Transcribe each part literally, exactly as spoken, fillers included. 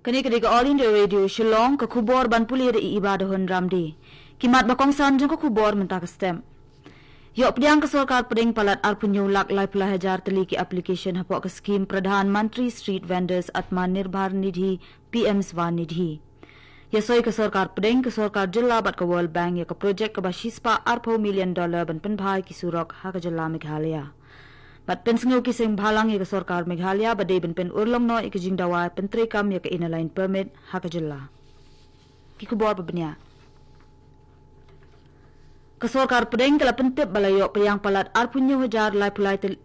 Kane ka dei ka All India Radio Shillong, ka khubor ban pule da i Iba da Hun Ramdi. Ki mat ba kongsan jong ka khubor mynta ka step. Ïoh pdiang ka sorkar pdeng palat arphew lak laiphew lai hajar tylli ki application hapoh ka skim Pradhan Mantri Street Vendors Atmanirbhar Nidhi P M Swanidhi. Ïa soi ka sorkar pdeng, ka sorkar jylla bad ka World Bank ïa ka projek kaba shispah arphew million dollar ban pynbha ïa ki surok ha ka jylla Meghalaya. Bad pynsngew ki seng bhalang ïa ka sorkar Meghalaya ba dei ban pynurlong noh ïa ka jingdawa pyntreikam ïa ka Inner Line Permit ha ka jylla. Ki khubor ba bniah. Ka sorkar pdeng ka la pyntip ba la ïoh pdiang palat arphew hajar laiphew lai tel-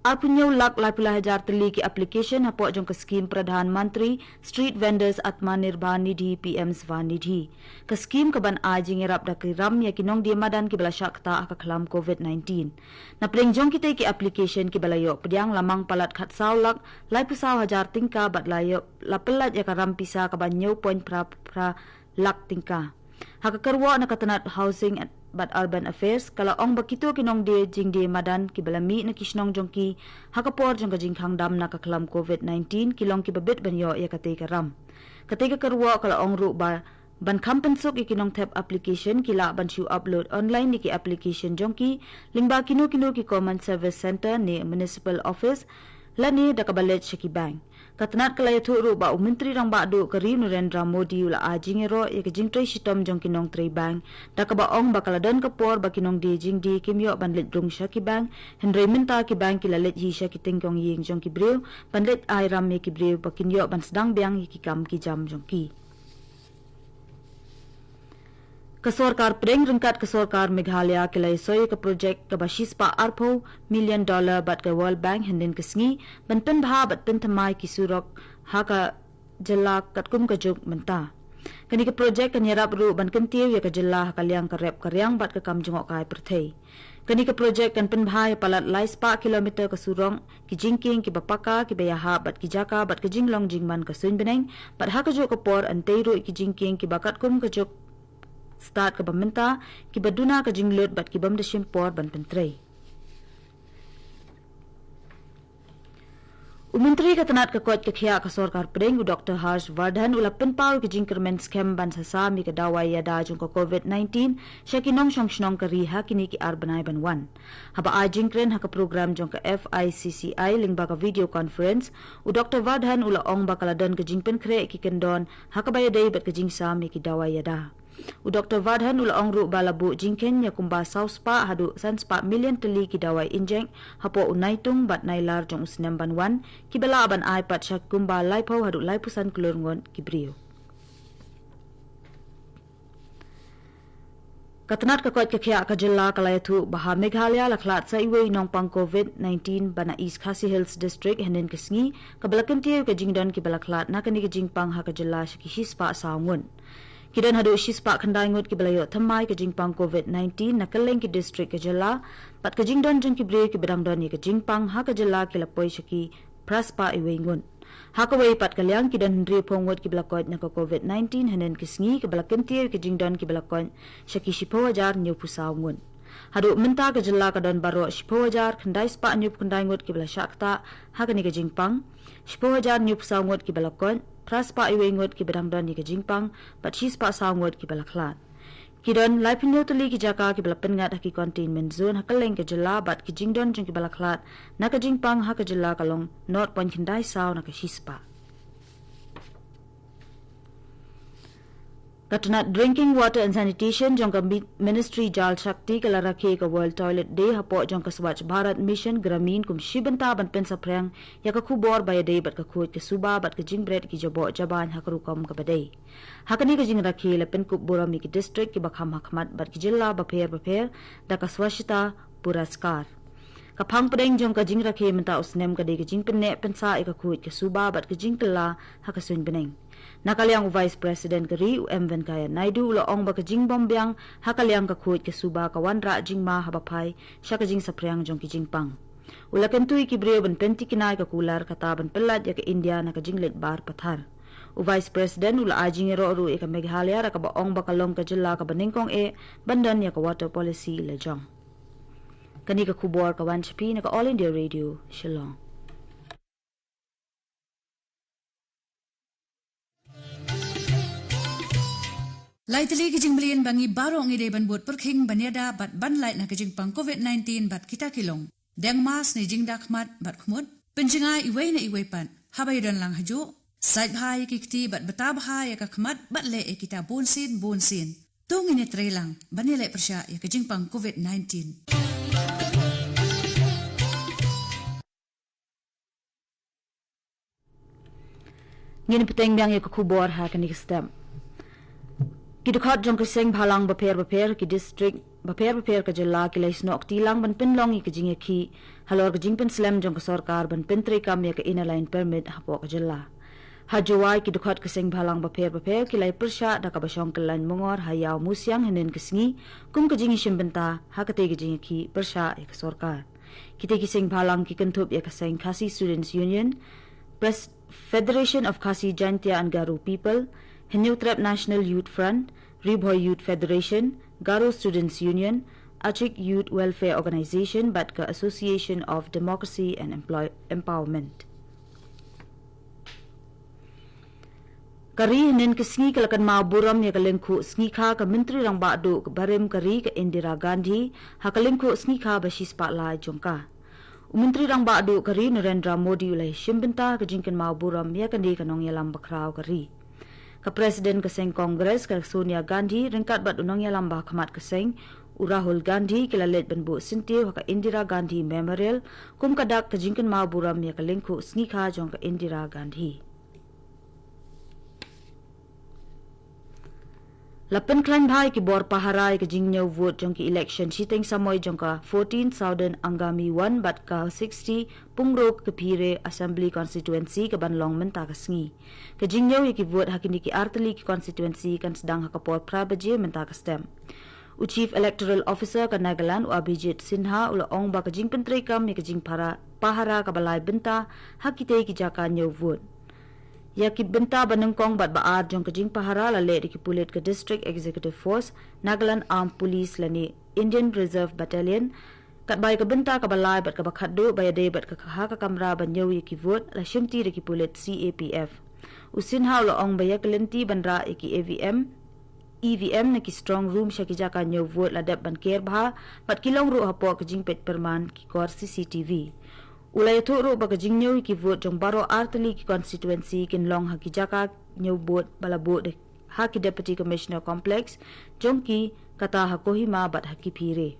arphew lak laiphew lai hajar tylli ki application hapoh jong ka skim Pradhan Mantri Street Vendors Atmanirbhar Nidhi P M Swanidhi. Ka skim ka ban ai jingïarap da ki ram ïa ki nongdie madan kiba la shah ktah ha ka khlam covid nineteen. Na pdeng jong kitei ki application kiba la ïoh pdiang la mang palat khatsaw lak laiphew saw hajar tyngka bad la ïoh la pyllait ïa ka ram pisa kaba hynñiew point phra phra lak tyngka. Ha ka kyrwoh na ka tnat Housing and- bad Urban Affairs ka la ong ba kito ki nongdie jingdie madan kiba la mih na ki shnong jong ki ha ka por jong ka jingkhang dam na ka khlam covid nineteen ki long kiba bit ban ïoh ïa katei ka ram. Katei ka kyrwoh ka la ong ruh ba ban kham pynsuk ïa ki nongthep application ki lah ban shu upload online ïa ki application jong ki lyngba kino kino ki Common Service Centre ne Municipal Office lane da kaba leit sha ki bank. Ka tnat ka la ïathuh ruh ba u Myntri Rangbah Duh ka ri u Narendra Modi u la ai jingïaroh ïa ka jingtrei shitom jong ki nongtrei bank da kaba ong ba ka la don ka por ba ki nongdie jingdie kim ïoh ban leit rung sha ki bank, hynrei mynta ki bank ki la leit hi sha ki tyngkong ïing jong ki briew ban leit ai ram ïa ki briew ba kin ïoh ban sdang biang ïa ki kam ki jam jong ki. Ka sorkar pdeng ryngkat ka sorkar Meghalaya ki la ïasoi ïa ka projek kaba shispah arphew million dollar bad ka World Bank hynnin ka sngi ban pynbha bad pynthymmai ki surok ha ka jylla katkum ka juk mynta. Kane ka projek kan ïarap ruh ban kyntiew ïa ka jylla ha ka liang ka rep ka riang bad ka kam jngohkai pyrthei. Kane ka projek kan pynbha ïa palat lai spah kilometer ka surok, ki jingkieng kiba paka kiba ïahap bad ki jaka bad ka jinglong jingman ka suiñ bneng, bad ha kajuh ka por yn tei ruh ïa ki jingkieng kiba katkum ka juk stad kaba mynta, kiba duna ka jinglut bad kibym da shim por ban pyntrei. U Myntri ka tnat ka koit ka khiah ka sorkar pdeng u Doktor Harsh Vardhan u la pynpaw ïa ka jingkyrmen skhem ban sa sam ïa ka dawai ïada jong ka covid nineteen sha ki nongshong shnong ka ri ha kine ki ar bnai ban wan. Haba ai jingkren ha ka program jong ka F I C C I lyngba ka video conference, u Doktor Vardhan u la ong ba ka la don ka jingpynkhreh ïa ki kyndon ha kaba ïadei bad ka jingsam ïa ki dawai ïada. U Doktor Vardhan u la ong ruh ba la buh jingkheiñ ïa kumba saw spah haduh san spah million tylli ki dawai injek hapoh u Naitung bad Nailar jong u snem ban wan, kiba lah ban ai pat sha kumba laiphew haduh laiphew san klur ngut ki briew. Ka tnat ka koit ka khiah ka jylla ka la ïathuh ba ha Meghalaya la khlad sa iwei i nongpang covid nineteen ba na East Khasi Hills District hynnin ka sngi, kaba la kyntiew ïa ka jingdon kiba la khlad na kane ka jingpang ha ka jylla sha ki shispah saw ngut. Ki don haduh shispah khyndai ngut kiba la ïoh thymmai ka jingpang covid nineteen na kylleng ki district ka jylla, bad ka jingdon jong ki briew kiba dang don ïa ka jingpang ha ka jylla ki la poi sha ki phra spah iwei ngut. Ha kawei pat ka liang ki don hynriewphew ngut kiba la koit na ka covid nineteen hynnin ka sngi, kaba la kyntiew ïa ka jingdon kiba la koit sha ki shiphew hajar hynñiewphew saw ngut. Haduh mynta ka jylla ka don baroh shiphew hajar khyndai spah hynñiewphew khyndai ngut kiba la shah ktah ha kane ka jingpang, shiphew hajar hynñiewphew saw ngut kiba la koit, phra spah iwei ngut kiba dang don ïa ka jingpang, bad shi spah saw ngut kiba la khlad. Ki don laiphew hynñiew tylli ki jaka kiba la pynngat ha ki containment zone ha kylleng ka jylla, bad ki jingdon jong kiba la khlad na ka jingpang ha ka jylla ka long nought point khyndai saw na ka shispah. Ka tnat Drinking Water and Sanitation jong ka Mi- Ministry Jal Shakti ka la rakhe ka World Toilet Day hapoh jong ka Swachh Bharat Mission Gramin kum shi bynta ban pynsaphriang ïa ka khubor ba ïadei bad ka khuid ka suba bad ka jingbret ki jaboh jabain ha ka rukom kaba dei. Ha kane ka jingrakhe la pynkup burom ïa ki district kiba kham ha khmat bad ki jylla bapher bapher da ka Swachhata Puraskar. Ka phang pdeng jong ka jingrakhe mynta u snem ka dei ka jingpynneh pynsah ïa ka khuid ka suba bad ka jingkylla ha ka suiñ bneng. Na ka liang u Vice President ka ri u M Venkaiah Naidu u la ong ba ka jingbym biang ha ka liang ka khuid ka suba ka wanrah jingma haba phai sha ka jingsaphriang jong ki jingpang. U la kyntu ïa ki briew ban pynthikna ïa ka kular kata ban pyllait ïa ka India na ka jingleit bar pathar. U Vice President u la ai jingïaroh ruh ïa ka Meghalaya da kaba ong ba ka long ka jylla kaba nyngkong eh ban don ïa ka water policy la jong. Kane ka khubor ka wan sha phi na ka All India Radio Shillong. Lai tylli ki jingmlien ba ngi baroh ngi dei ban bud pyrkhing ban ïada bad ban lait na ka jingpang covid nineteen bad kita ki long: deng mask ne jingda khmat bad khmut, pynjngai iwei na iwei pat haba ïadon lang hajuh, sait bha ïa ki kti bad bta bha ïa ka khmat bad leh ïa kita bunsien bunsien. To ngin ïatrei lang ban ïaleh pyrshah ïa ka jingpang covid nineteen. Ngin bteng biang ïa ka khubor ha kane ka step. Ki dkhot jong ka seng bhalang bapher bapher, ki district bapher bapher ka jylla ki la ïasnoh kti lang ban pynlong ïa ka jingïakhih halor ka jingpynslem jong ka sorkar ban pyntreikam ïa ka Inner Line Permit hapoh ka jylla. Ha Jowai, ki dkhot ka seng bhalang bapher bapher ki la ïapyrshah da kaba shong kyllaiñ mongor ha Ïaw Musiang hynnin ka sngi kum ka jingïashim bynta ha katei ka jingïakhih pyrshah ïa ka sorkar. Kitei ki seng bhalang ki kynthup ïa ka seng Khasi Students Union, Pres-, Federation of Khasi Jaintia and Garo People, Hynñiewtrep National Youth Front, Ri Bhoi Youth Federation, Garo Students Union, Achik Youth Welfare Organization bad ka Association of Democracy and Employ-, Empowerment. Ka ri hynnin ka sngi ka la kynmaw burom ïa ka lyngkhuh sngi kha ka Myntri Rangbah Duh barim ka ri ka Indira Gandhi ha ka lyngkhuh sngi kha ba shispah lai jong ka. U Myntri Rangbah Duh ka ri Narendra Modi u la ïashim bynta ka jingkynmaw burom ïa kane ka nongïalam bakhraw ka ri. Ka President ka seng Congress ka Sonia Gandhi ryngkat bad u nongïalam ba khmat ka seng u Rahul Gandhi ki la leit ban buh syntiew ha ka Indira Gandhi Memorial kum ka dak ka jingkynmaw burom ïa ka lyngkhuh sngi kha jong ka Indira Gandhi. La pynkhlaiñ bha ïa ki bor pahara ïa ka jingñiew vote jong ki election shiteng samoi jong ka fourteen Southern Angami one bad ka sixty Pungro Kphire Assembly Constituency ka ban long mynta ka sngi. Ka jingñiew ïa ki vote ha kine ki artylli ki constituency kan sdang ha ka por phra baje mynta ka step. U Chief Electoral Officer ka Nagaland u Abhijit Sinha u la ong ba ka jingpyntreikam ïa ka jingpahara, pahara kaba lai bynta ha kitei ki jaka ñiew vote. Ïa ki bynta ba nyngkong bad ba ar jong ka jingpahara la leh da ki pulit ka District Executive Force, Nagaland Armed Police lane Indian Reserve Battalion, katba ïa ka bynta kaba lai bad kaba khatduh ba ïadei bad ka ha ka kamra ba ñiew ïa ki vote la shimti da ki pulit C A P F. U Sinha u la ong ba ïa ka lynti ban rah ïa ki E V M, E V M na ki strong room sha ki jaka ñiew vote la dep ban ker bha bad ki long ruh hapoh ka jingpeit pyrman ki kor C C T V. U la ïathuh ruh ba ka jingñiew ïa ki vote jong baroh artylli ki constituency kin long ha ki jaka ñiew vote ba la buh da ha ki Deputy Commissioner Complex jong ki, kata ha Kohima bad ha Kphire.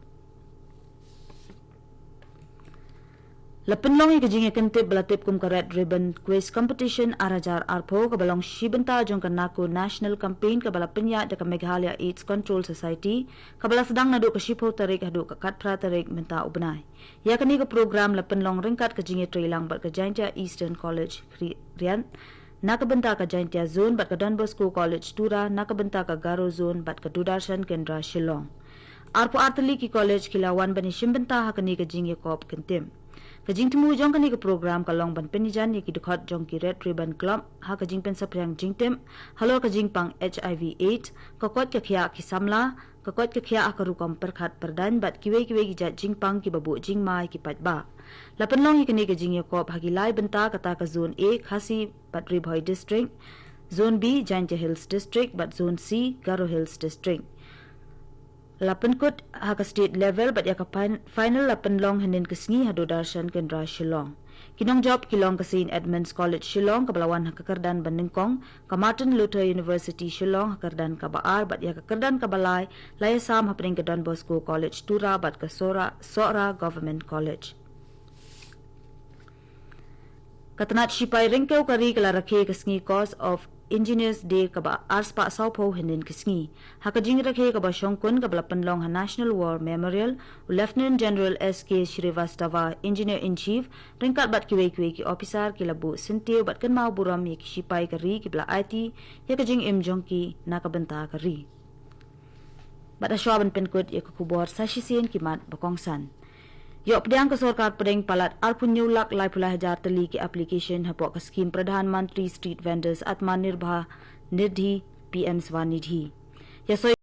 La pynlong ïa ka jingïakyntip ba la tip kum ka Red Ribbon Quiz Competition ar hajar arphew kaba long shi bynta jong ka NACO National Campaign kaba la pynïaid da ka Meghalaya AIDS Control Society kaba la sdang naduh ka shiphew tarik haduh ka khatphra tarik mynta u bnai. Ïa kane ka program la pynlong ryngkat ka jingïatreilang bad ka Jaintia Eastern College Khri-, Riat na ka bynta ka Jaintia Zone bad ka Don Bosco College Tura na ka bynta ka Garo Zone bad ka Doordarshan Kendra Shillong. Arphew artylli ki college ki la wan ban ïashim bynta ha kane ka jingïakop kyntip. Ka jingthmu jong kane ka program ka long ban pynïajan ïa ki dkhot jong ki Red Ribbon Club ha ka jingpynsaphriang jingtip halor ka jingpang H I V AIDS, ka koit ka khiah ki samla, ka koit ka khiah ha ka rukom pyrkhat pyrdaiñ bad kiwei kiwei ki jait jingpang kiba buh jingma ïa ki paidbah. La pynlong ïa kane ka jingïakop ha ki lai bynta, kata ka Zone A Khasi bad Ri Bhoi District, Zone B Jaintia Hills District bad Zone C Garo Hills District. La pynkut ha ka state level bad ïa ka fin-, final la pynlong hynnin ka sngi ha Doordarshan Kendra Shillong. Ki nongjop ki long ka Saint Edmund's College Shillong kaba la wan ha ka kyrdan ba nyngkong, ka Martin Luther University Shillong ha ka kyrdan kaba ar bad ïa ka kyrdan kaba lai la ïasam hapdeng ka Don Bosco College Tura bad ka Sohra, Sohra Government College. Ka tnat shipai ryngkew ka ri ka la rakhe ka sngi Corps of Engineers Day kaba arspah sawphew hynnin ka sngi. Ha ka jingrakhe kaba shongkun kaba la pynlong ha National War Memorial, u Lieutenant General S K Shrivastava, Engineer in Chief, ryngkat bad kiwei kiwei ki ophisar ki la buh syntiew bad kynmaw burom ïa ki shipai ka ri kiba la aiti ïa ka jingim jong ki na ka bynta ka ri. Bad hashwa ban pynkut ïa ka khubor, sa shisien ki mat ba kongsan. Ïoh pdiang ka sorkar pdeng palat arphew hynñiew lak laiphew lai hajar tylli ki application hapoh ka skhim Pradhan Mantri Street Vendors Atmanirbhar Nidhi, P M Swanidhi. Ïa soi